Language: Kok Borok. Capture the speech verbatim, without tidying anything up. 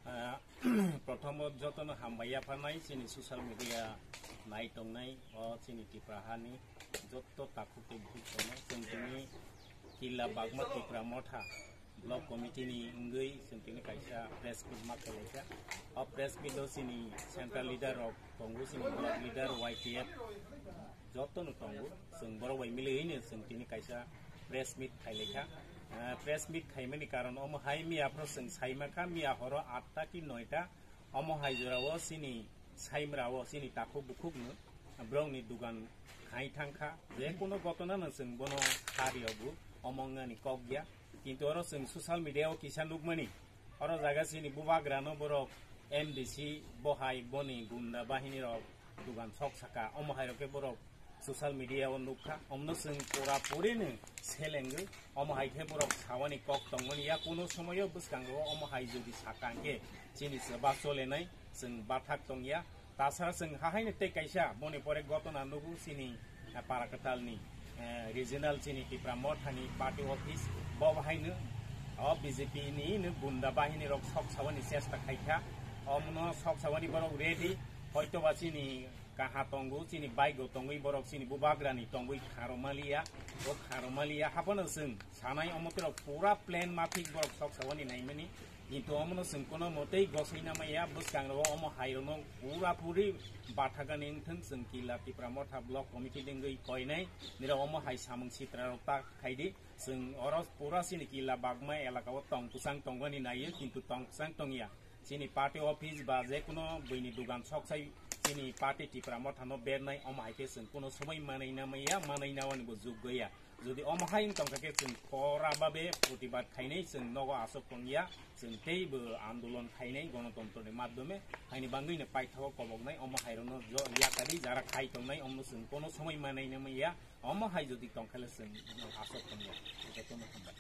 Ah, prothombo jotono hambai yapharnai chini social media nai tongnai o chini Tipra hani jotto takhuk tei bukhuk tongo. Chwng tini Killa Bagma Tipra Motha Block Committee ni wngwi chwng tini kaisa press meet ma khailaikha. O press meet o chini central leader rok tongo, chini block leader, Y T F, jotono tongo. Chwng borok bai miliwino chwng tini kaisa press meet khailaikha. Ah, press meet khaimani karon omo hai miya phoro chwng saimakha, miya horo atta ki noita omo hai jorao chini saimrao chini takhuk bukhukno borokni dugan khai thangkha. Je kuno gotona no chwng bono kha riogo, omo wngani kok ya. Kintu oro chwng social media o kisa nukmani, oro jaga chini bubagrano borok M D C bohai boni gunda bahini rok dugan sok saka, omo hai rok khe borok social media o nukha, omno chwng pura puri no selengwi, omo hai khe borok sawani kok tongmani ya, kuno somoyo bwskang rogo omo hai jodi saka hwnkhe chini se ba solenai chwng bathak tongya. Tasara chwng hahaino tei kaisa boni pore gotona nugo chini, eh, Parakwtalni, eh, regional chini Tipra Mothani party office, bo haino o B J P ni no gunda bahini rok sok sawani chesta khaikha. Omono sok sawani borok ready, hoitoba chini kaha tongo, chini bike o tongwi borok chini bubagrani tongwi kharomaliya, o kharomaliya haphano chwng sanai omo terok pura plan maphik borok sok sawani naimani. Kintu omono chwng kono motei gosoi namaya, bwskang rogo omo hai rono pura puri bathagani wngthwng, chwng Killa Tipra Motha Block Committee dengwi koinai nirok omo hai samung sitra rok ta khaidi. Chwng oro pura chini Killa Bagma elaka o tong kwchang tongmani naiyo, kintu tong kwchang tongya. Chini party office ba je kuno buini dugan sok sai chini party Tipra Mothano bernai, omo hai khe chwng kuno somoi manai namaya, manai nawani bo jug gaya. Jodi omo hai wng tongkha khe chwng pora babe protibad khainai, chwng nogo asok tongya, chwng teibo andolon khainai gonotontro ni madhyome, haini bangwi no paithago koboknai, omo hai rono jo-, yakari jara khai tongnai, omo chwng kono somoi manai namaya, omo hai jodi tongkha le chwng asok tongya. Jotono hambai.